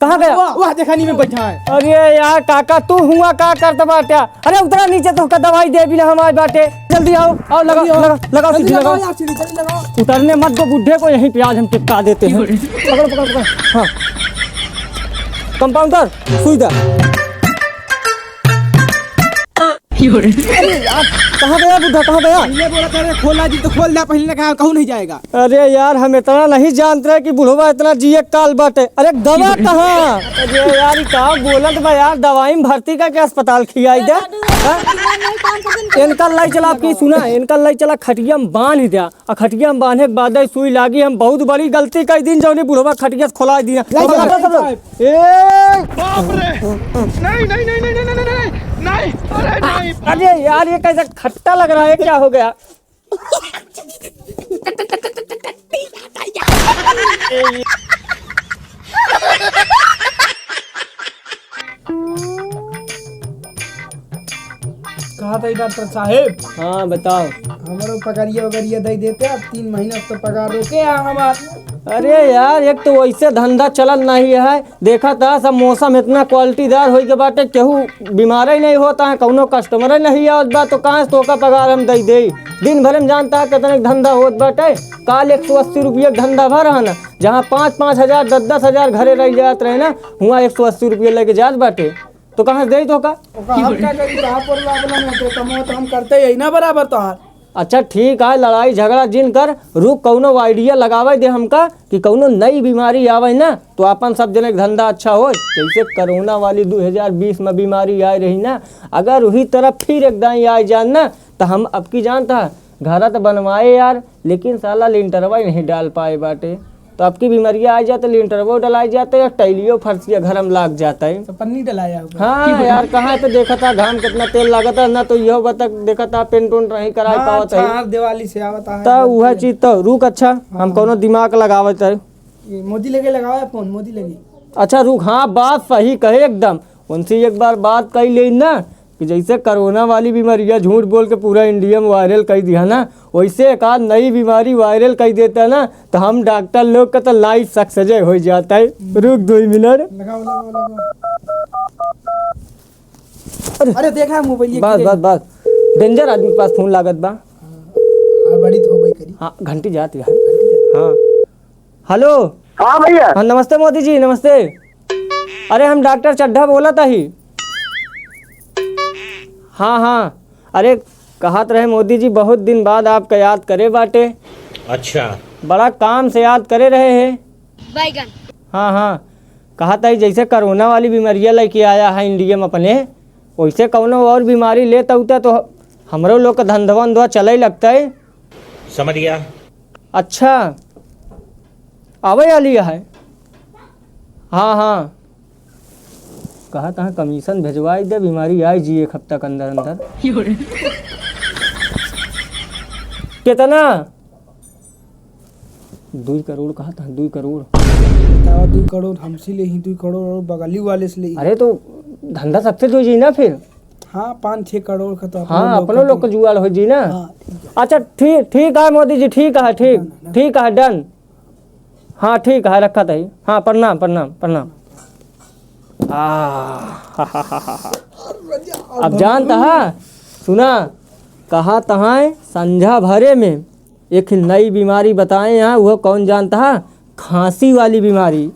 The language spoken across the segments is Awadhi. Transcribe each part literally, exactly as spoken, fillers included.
कहाँ गया? वाह, वाह, देखा नहीं में बैठा है। अरे यार काका, तू हुआ का करत बाटे? अरे उतरा नीचे, तोहका दवाई देबी ना हम आज बाटे। जल्दी आओ, आओ, लगाओ, जल्दी आओ। लगाओ, लगाओ, जल्दी सीटी लगाओ लगाओ। यार, सीटी जल्दी लगाओ। उतरने मत दो बूढ़े को, यहीं पे आज हम टिपका देते हैं। पकड़ो, पकड़ो, पकड़ो। हाँ। कंपाउंडर, सुई दे। अरे यार, कहाँ गया बूढ़ा, कहाँ गया? पहले बोला था, अरे खोला जी तो खोल दे, पहले कहा कहूँ नहीं जाएगा। अरे यार, हम इतना नहीं जानत रहे कि बुढ़वा इतना जिए काल बाटे। अरे दवा कहाँ? अरे यार, ई का बोलत बा यार, दवाई में भर्ती का क्या अस्पताल खियाई दे? हाँ? इनका लाई चला, आपकी सुना, इनका लाई चला खटिया में बांध द्या। आ खटिया में बांधे के बाद सुई लागी, हम बहुत बड़ी गलती कई दिन, जौनी बुढ़वा खटिया से खोलाई दिया। लाई चला। ए! बाप रे! नहीं, नहीं, नहीं, अरे नहीं। अरे यार, ये कैसा खट्टा लग रहा है, क्या हो गया? कहा था डॉक्टर साहेब? हाँ, बताओ। हमरो पगरिया वगरिया दे देते, अब तीन महीना से तो पगार रोके है हमार। अरे यार, एक तो वैसे धंधा चलत नहीं है, देखा था, सब मौसम इतना क्वालिटीदार होई के बाटे, केहू बीमार ही नहीं होता है, कौनो कस्टमर ही नहीं आवत बा, तो कहाँ से तोका पगार हम दई देई? दिन भर में जानता है कितने धंधा होत बाटे। काल एक सौ अस्सी रुपये के धंधा भर है ना, जहाँ पाँच पाँच हजार, दस दस हजार घरे रह जात रहे ना, हुआ एक सौ अस्सी रुपये लेके जात बाटे, तो कहाँ से देई तोका? ओका हम का करी, कहाँ पर लाभ ना होते, कमाओ तो हम करते ही ना बराबर तोहार। अच्छा ठीक है, लड़ाई झगड़ा जिन कर, रुक, कौनो आइडिया लगावे दे हमका कि कौनो नई बीमारी आवे ना, तो अपन सब जने के धंधा अच्छा हो। जैसे कोरोना वाली दो हज़ार बीस में बीमारी आए रही ना, अगर वही तरह फिर एक दाई आए जान ना, तो हम अब की जानता है, घर तो बनवाए यार, लेकिन साला लिंटरवा ही नहीं डाल पाए बाटे। तो अब की बीमारिया आ जाए तो लिंटरवो डलाई जाए तो या टाइलियो फर्शिया घर में लाग जाता है। तो पन्नी डलाया हुआ। हाँ यार, कहाँ पे देखा था घाम कितना तेल लागत है ना, तो यह बता देखा था पेंट उंट नहीं कराए हाँ, पावत है। अच्छा, हर दिवाली से आवत है, तो वह चीज तो रुक, अच्छा, हम हाँ। कौनो दिमाग लगावत है। ये मोदी लगे लगावा है फोन, मोदी लगे। अच्छा रुक, हाँ बात सही कहे एकदम, उनसे एक बार बात कर ले ना, कि जैसे कोरोना वाली बीमारिया झूठ बोल के पूरा इंडिया में वायरल कर दिया ना, वैसे एक आध नई बीमारी वायरल कर देता ना, तो हम डॉक्टर लोग का तो लाइफ सक्सेस हो जाता है। रुक दो ही मिनट। लगाओ, लगाओ, लगाओ। अरे। अरे, देखा मोबाइल ये बस, किधर? बस, बस। डेंजर आदमी के पास फोन लागत बा। हाँ, हाँ, बड़ी तो हो गई करी। हाँ, घंटी जाती है। घंटी जाती। हाँ। हेलो। हाँ भैया। हाँ, नमस्ते मोदी जी, नमस्ते। अरे, हम डॉक्टर चड्ढा बोलत ही। हाँ, हाँ। अरे, कहत रहे मोदी जी, बहुत दिन बाद आपका याद करे बाटे। अच्छा। बड़ा काम से याद करे रहे हैं। बैगन। हाँ, हाँ। कहत ही, जैसे कोरोना वाली बीमारिया लेके आया है इंडिया में अपने, वैसे कौनो और बीमारी लेत उता तो हमरो लोग का धंधवा उंधवा चले लगता है। समझ गया। अच्छा, आवे वाली है। हाँ, हाँ। कहा तहाँ कमीशन भेजवाई दे, बीमारी आई जी एक हफ्ता के अंदर अंदर। कितना? दुई करोड़ कहा तहाँ, दुई करोड़। बतावा, दुई करोड़ हमसे ले ही, दुई करोड़ और बगली वाले से ले ही। अरे तो धंधा सक्सेस हो जी ना फिर। हाँ, पाँच छः करोड़ का तो अपने हाँ, लोग अपनो का लोग का जुगाड़ हो जी ना। हाँ, ठीक है। अच्छा, ठीक, ठीक है मोदी जी, ठीक है, ठीक, ना, ना, ना। ठीक है, डन। हाँ, ठीक है, रखा था ही। हाँ, प्रणाम, प्रणाम, प्रणाम। आ, अब जानता है, सुना, कहा तहाँ संझा भरे में एक नई बीमारी बताए हैं, वो कौन जानता है? खांसी वाली बीमारी।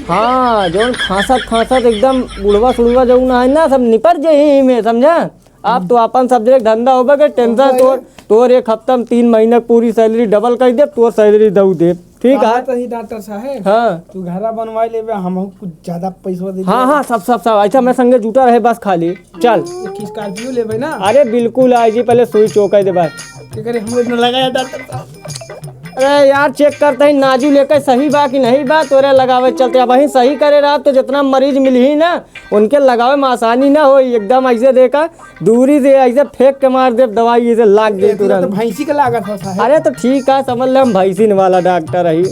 हाँ, जौन खांसत खांसत एकदम बुढ़वा सुढ़वा जौन है ना, सब निपट जाई में, समझा? आप तो अपन सब जगह धंधा होबे के टेंशन। तोर, तोर एक हफ्ता में तीन महीना पूरी सैलरी डबल कर दे, तोर सैलरी दऊ दे, ठीक है? कहा तही डॉक्टर साहेब, हाँ। तू घरा बनवाई लेबे, हमहू कुछ ज्यादा पैसा दे हाँ, देबे। हाँ, सब, सब, सब, ऐसा मैं संगे जुटा रहे बस खाली। चल। एक Scorpio लेबे ना? अरे बिल्कुल आई जी, पहले सुई चोकाई दे बस। के करे हम लोग न लगाया डॉक्टर साहब। अरे यार, चेक करते ही नाजू लेके सही बा कि नहीं बा, तोरे लगावे चलते। अब वहीं सही करे रहा तो जितना मरीज मिली ही ना, उनके लगावे में आसानी ना होई। एकदम ऐसे देखा, दूरी से ऐसे फेंक के मार दे दवाई, ऐसे लाग गई इतना तो तुरंत। भैंसी के लागत हो साहब। अरे तो ठीक है, समझ ले हम भैंसिन वाला डॉक्टर ही।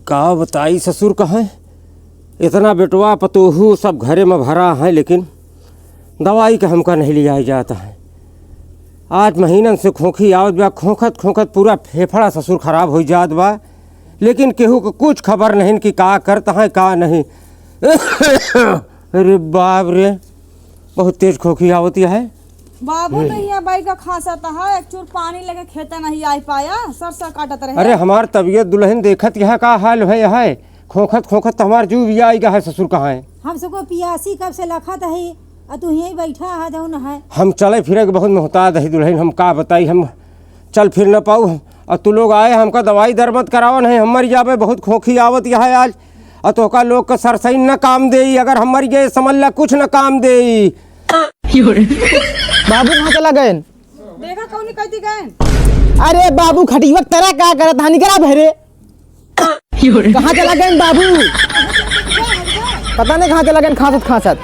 का बताई ससुर कहें, इतना बेटवा पतोहू सब घरे में भरा है, लेकिन दवाई का हमका नहीं लिया जाता है। आज महीनन से खोंखी आवत बा, खोंखत खोंखत पूरा फेफड़ा ससुर खराब होइ जात बा, लेकिन केहू के कुछ खबर नहीं कि का करत हैं का नहीं। अरे बाप रे, बहुत तेज खोंखी आवत है। बाबू तो यहाँ बैठ के खांसत है, एक चूर पानी लेके खेते नहीं आ पाया, सर सर काटत रहे। अरे हमार तबीयत दुल्हन देखत यहाँ का हाल है, है खोंखत खोंखत तो हमार जीव भी आई गा है ससुर कहाँ है। हम सबको पियासी कब से लखत है, आ तू यहीं बैठा है जौन है। हम चले फिरे के बहुत मोहताज है दुल्हन, हम का बताई, हम चल फिर न पाऊ। और तू लोग आए हमका दवाई दरमत करावा नहीं, हम मर जाबे, बहुत खोंखी आवत यहाँ आज। और तोहका लोग का सरसई न काम देई, अगर हम मर गए समझ ला कुछ न काम देई। बाबू कहाँ चला गए? देखा कौन कहती गए? अरे बाबू खटिया तरा का करत हा, निकरा बहरे। कहाँ चला गए बाबू? पता नहीं कहाँ चला गए, खांसत खांसत।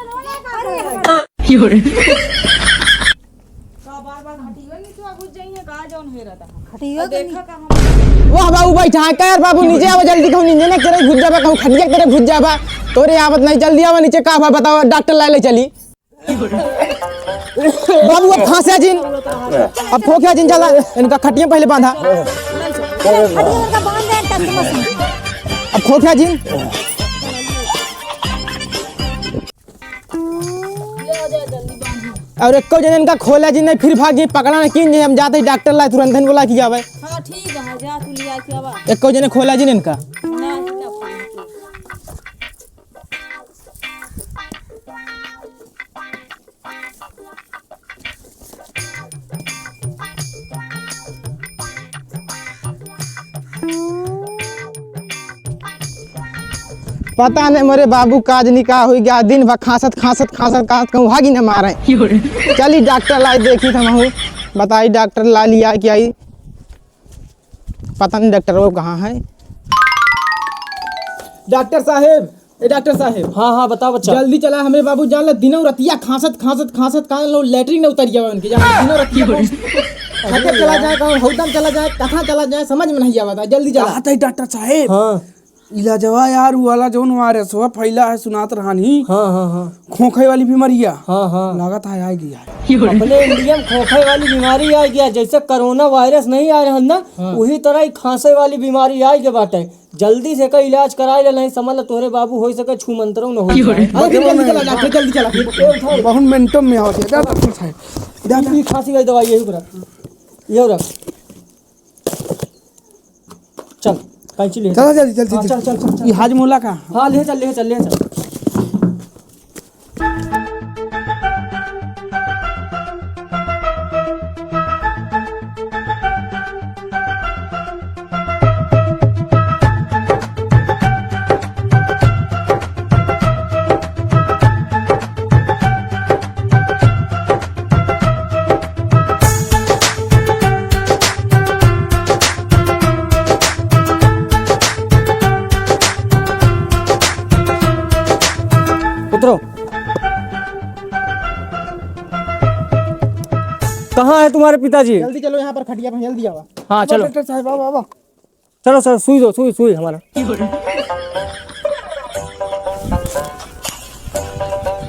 खटिया के नीचे। वाह बाबू बैठा है, कर बाबू नीचे आवा जल्दी, कहूँ नीचे ना करे घुस जाबा, कहूँ खटिया करे घुस जाबा। तोरे आवत नहीं, जल्दी आवा नीचे, का बा बतावा, डॉक्टर लाए ले चली। बाबू अब खांसे जिन, अब खोखे जिन, चला इनका खटिया पहले बांधा। अब खोखे जिन। और एको जने इनका खोला जिन, नहीं फिर भाग जी, पकड़ा ना किन जी, हम जाते ही डॉक्टर लाए तुरंत ही बोला कि आवे। हाँ ठीक है, जा तू लिया के आवा। एको जने खोला जिन इनका। नहीं, ना खोला। पता नहीं मोरे बाबू काज निकाह हुई गया, दिन भर खांसत, खांसत, खांसत, खांसत कहूँ भागी न मारे। चली डॉक्टर लाई देखी त हमहू, बताई डॉक्टर ला लिया कि आई, पता नहीं डॉक्टर वो कहाँ है। डॉक्टर साहेब, ए डॉक्टर साहेब। हाँ, हाँ, बताओ बच्चा। जल्दी चला, हमरे बाबू जान ला, दिनों रतिया खांसत, खांसत, खांसत, कान लो लेटरिन में उतर जावे उनके, जान ला, दिनों रतिया खांसत। खाते चला जाए, कहूँ हौदम चला जाए, कहाँ चला जाए, समझ में नहीं आवता, जल्दी चला। कहत है डॉक्टर साहेब। हाँ। इलाजवा यार, वो वाला जौन वायरस हुआ फैला है, सुनात रहानी। हाँ, हाँ, हाँ। खोंखे वाली बीमारिया। हाँ, हाँ। लागत है आएगी यार। अपने इंडिया में खोंखे वाली बीमारी आएगी यार, जैसे कोरोना वायरस नहीं आए रहन ना, हाँ। वही तरह ही खांसे वाली बीमारी आएगी बाटे। जल्दी से का इलाज कराए ले, नहीं समझ ला तोहरे बाबू हो सके छू मंतरो न हो जाए। अरे जल्दी, जल्दी चला, डॉक्टर, जल्दी चला। ए, उठाओ। बहुत मिनटों में हो जाए। जा डॉक्टर साहब। जा, जा। ई खांसी का दवाई यही पर। ये रख। चल, कैंची ले। चला जल्दी, जल्दी, हाँ, जल्दी। चल, चल, चल, चल। ये हाजमोला का? हाँ, ले चल, ले चल, ले चल। उतरो। कहाँ है तुम्हारे पिताजी? जल्दी चलो, यहाँ पर खटिया पे जल्दी आओ। हाँ, चलो। डॉक्टर साहब, आओ, आओ, आओ। चलो सर, सुई दो, सुई, सुई हमारा।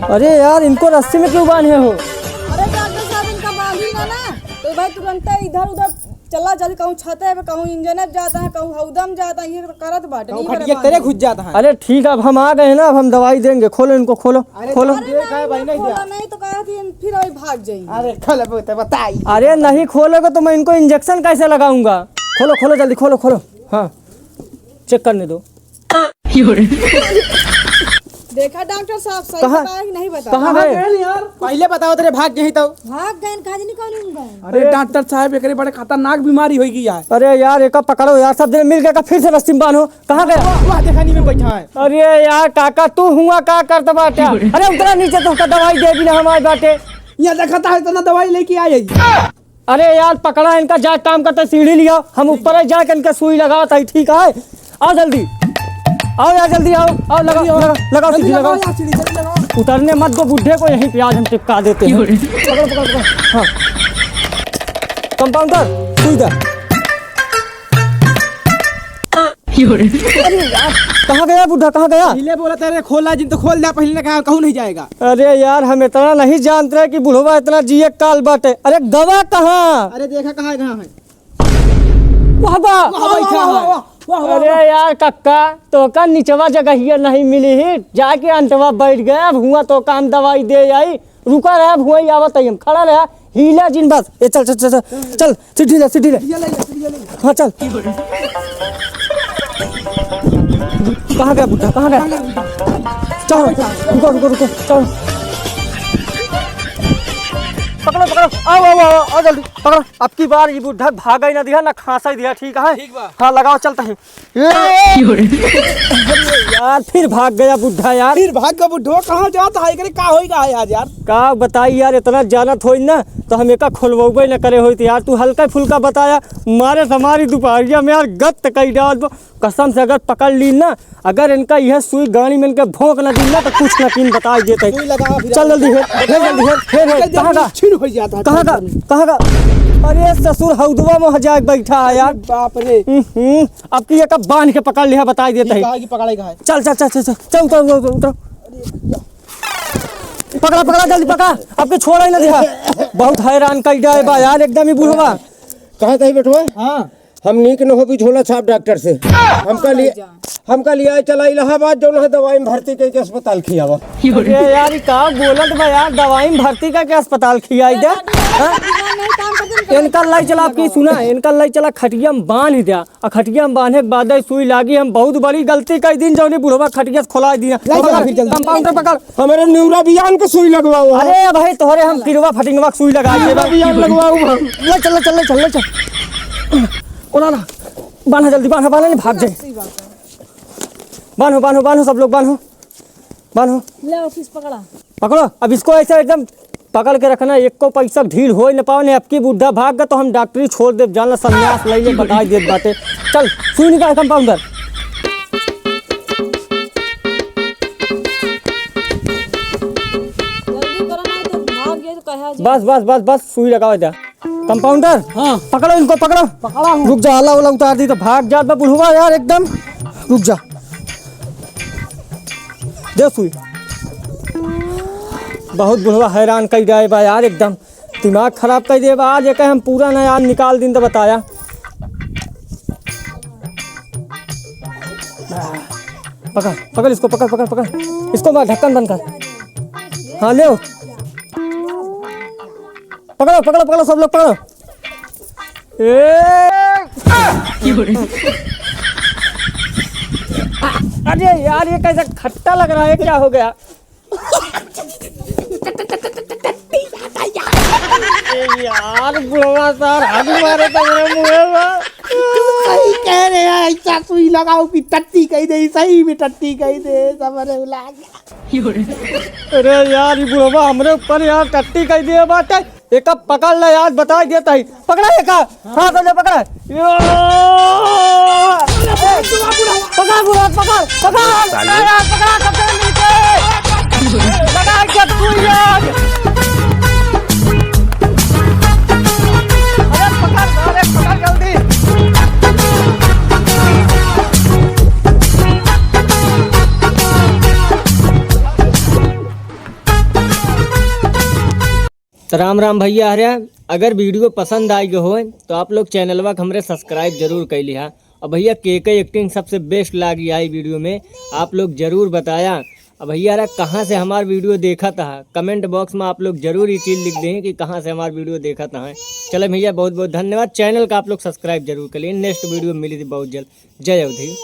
अरे यार, इनको रस्सी में क्यों बांधे हो? अरे डॉक्टर साहब, इनका बांधी ना ना, तो भाई तुरंत इधर उधर चला, जल्दी कहूँ छते पे, कहूँ इंजन पे जाता है, कहूँ हौदा में जाता है, ये तो करत बाटे, कहूँ नहीं खटिया करे तेरे बांधे। घुस जाता है। अरे ठीक है, अब हम आ गए हैं ना, अब हम दवाई देंगे। खोलो इनको, खोलो, अरे खोलो। अरे देख, नहीं, भाई, नहीं खोला दिया। नहीं तो कहा थी फिर वही भाग जाएंगे। अरे खोलबो तो बताई। अरे नहीं खोलोगे तो मैं इनको इंजेक्शन कैसे लगाऊंगा? खोलो, खोलो, जल्दी खोलो, खोलो। हाँ, चेक करने दो। देखा डॉक्टर साहब, सही कहाँ? बताया कि नहीं बताया? कहाँ कहाँ गए? गए यार? पहले बताओ तेरे भाग गए तो। भाग गए, कहाँ नहीं कौन गए? अरे डॉक्टर साहब, एकरे बड़े खतरनाक बीमारी होई गई यार। अरे यार, एका पकड़ो यार, सब जने मिल के एका फिर से रस्सी में बांधो। कहाँ गया? वाह, वाह, देखा नहीं में बैठा है। अरे यार काका, तू हुआ का करत बाटे? अरे उतरा नीचे, तो का दवाई दे बिना हमारे बाटे। यहाँ देखता है इतना दवाई लेके आए। अरे यार, पकड़ा इनका, जा काम करते, सीढ़ी लिया, हम ऊपर ही जाके इनका सुई लगावत है, ठीक है? आओ जल्दी, आओ यार, जल्दी आओ, आओ, लगाओ, जल्दी आओ। लगाओ, लगाओ, जल्दी सीढ़ी लगाओ लगाओ। यार, सीढ़ी जल्दी लगाओ। उतरने मत दो बूढ़े को, यहीं पे आज हम चिपका देते हैं। पकड़ो, पकड़ो, पकड़ो। हाँ। कंपाउंडर, सुई दे। अरे यार, कहाँ गया बुढ़ा, कहाँ गया? पहिले बोला था, अरे खोला जिन तो खोल दे, पहिले ना कहा, कहूँ नहीं जाएगा। अरे यार, हम इतना नहीं जानत रहे कि बुढ़वा इतना जिए काल बाटे। अरे गवा कहाँ? अरे देखा कहाँ है, कहाँ है? वाह, वाह। वाह, वाह, वाह, वाह, वाह, वाह। अरे यार कक्का, तोका निचवा जगहिया नहीं मिली ही, जाके अंटवा बैठ गया। अब हुआ तोका हम दवाई दे आई, रुका रहा, अब हुआ आवत है, हम खड़ा रहा, हीला जिन बस। ए, चल, चल, चल, चल, चल, सीढ़ी ले, सीढ़ी ले। सीढ़िया ले ले, सीढ़िया ले ले। हाँ, चल। कहाँ गया बुढ़ा, कहाँ गया? चल, रुको, रुको, रुको, चल। पकड़ो, पकड़ो, आओ, आओ, आओ, आओ जल्दी, पकड़ो। अब की बार ये बुढ़ा भागा ही ना दिया, ना खांसा ही दिया, ठीक है? ठीक बा। हाँ, लगाओ, चलते हैं। ए! अरे यार, फिर भाग गया बुढ़ा यार। फिर भाग गया बुढ़ो, कहाँ जात है? एकरे का होई गा है आज यार? का बताई यार, इतना जानत होई ना, तो हम एका खोलवबे न करे होइत यार। तू हल्का फुल्का बताया, मारे से हमारी दुपहरिया में यार गत कई डाल दो। कसम से अगर पकड़ ली ना, अगर इनका यह सुई गाड़ी में इनके भोंक ना दी ना, तो कुछ ना कीन बताई देते। सुई लगा फिर। चल जल्दी है, है जल्दी है, है, है। जल्दी कहाँ का? छिन हो जाता है कहाँ का? टेंशन में। कहाँ का? अरे ससुर, हौदवा में जाके बैठा है यार। बाप रे। हम्म, हम्म। अब की एक बांध के पकड़ लिया, बताई देते ठीक हैं। है कि पकड़ेगा है। चल, चल, चल, चल, चल, चल, उतर, उतर, उतर। पकड़ा, पकड़ा, जल्दी पकड़ा। अब के छोड़ा ही ना दिया। बहुत हैरान कई जाए बा यार, एकदम ही बुढ़वा। कहाँ कहीं बैठवा? हाँ। हम नीक न हो भी झोला छाप डॉक्टर से। हमका लिए, हमका लिए आए चला इलाहाबाद, जौन है दवाई में भर्ती कई के अस्पताल खियावा। अरे यार, ई का बोलत बा यार, दवाई में भर्ती कई के अस्पताल खियाई दे? हाँ? इनका लाई चला, आपकी सुना, इनका लाई चला खटिया में बांध द्या। आ खटिया में बांधे के बाद सुई लागी, हम बहुत बड़ी गलती कई दिन, जौनी बुढ़वा खटिया से खोलाई दिया। लाई चला फिर जल्दी। कंपाउंडर पकड़। हमारे न्यूरा बियान के सुई लगवाओ। अरे भाई, तोहरे हम किरवा फटिंगवा के सुई लगा के न्यूरा बियान लगवाओ हम। ले चल, ले चल, ले चल, ले चल। ओला ना, बांधा जल्दी, बांधा, बांधा, नहीं भाग जाए। बांधो, बांधो, बांधो, सब लोग बांधो। बांधो। ले, ऑफिस पकड़ा। पकड़ो, अब इसको ऐसे एकदम पकड़ के रखना, एको पैसा ढील होई न पावे, नहीं अबकी बुढ़ा भाग गया तो हम डॉक्टरी छोड़ देब, जान ला संन्यास ले ले, बताई देत बाटे। चल, सुई निकाल कंपाउंडर। जल्दी करो ना, तो भाग गए तो कहा जाए। बस, बस, बस, बस, सुई लगावा जा। कंपाउंडर, हाँ। पकड़ो इनको, पकड़ो। पकड़ा हूँ। रुक जा, आला वाला उतार दी तो भाग जात बा बुढ़वा यार एकदम। रुक जा। दे सुई। बहुत बुढ़वा हैरान कई जाए बा यार, एकदम दिमाग खराब कई दे बा। आज एके हम पूरा ना यार निकाल दिन तो बताया। पकड़, पकड़ इसको, पकड़, पकड़, पकड़। इसको मार, ढक्कन बंद कर। हाँ, ले। पकड़ो, पकड़ो, पकड़ो, सब लोग पकड़ो। ए! अरे यार, ये कैसा खट्टा लग रहा है, क्या हो गया? ए यार, बुढ़वा सार हग मारे तो मेरे मुंह में। तू सही कह रहे हैं, ऐसा सुई लगाओ कि टट्टी कही दे, सही में टट्टी कही दे, समझ में लाग। अरे यार, ये बुढ़वा हमरे ऊपर यार टट्टी कही दिए बाटे। एका पकड़ ले यार, बताई देता ही। पकड़ा एका। हाँ, तो ले पकड़ा। यो! पकड़ बुढ़ा, पकड़, पकड़, पकड़। साले। पकड़ा, पकड़ा, पकड़ नीचे। लगा के तू यार। अरे पकड़, अरे पकड़ जल्दी। तो राम राम भैया हरे, अगर video पसंद आइ गए होए तो आप लोग चैनलवा के हमरे subscribe जरूर कर लिहा। और भैया के के acting सबसे best लागी आई video में, आप लोग जरूर बताया। अब भैया हरे कहाँ से हमार video देखत हा, comment box में आप लोग जरूर ये चीज़ लिख दें कि कहाँ से हमार video देखत हा। चले भैया, बहुत बहुत धन्यवाद। Channel का आप लोग subscribe जरूर कर लें। Next video में मिली थी बहुत जल्द। जय अवधी।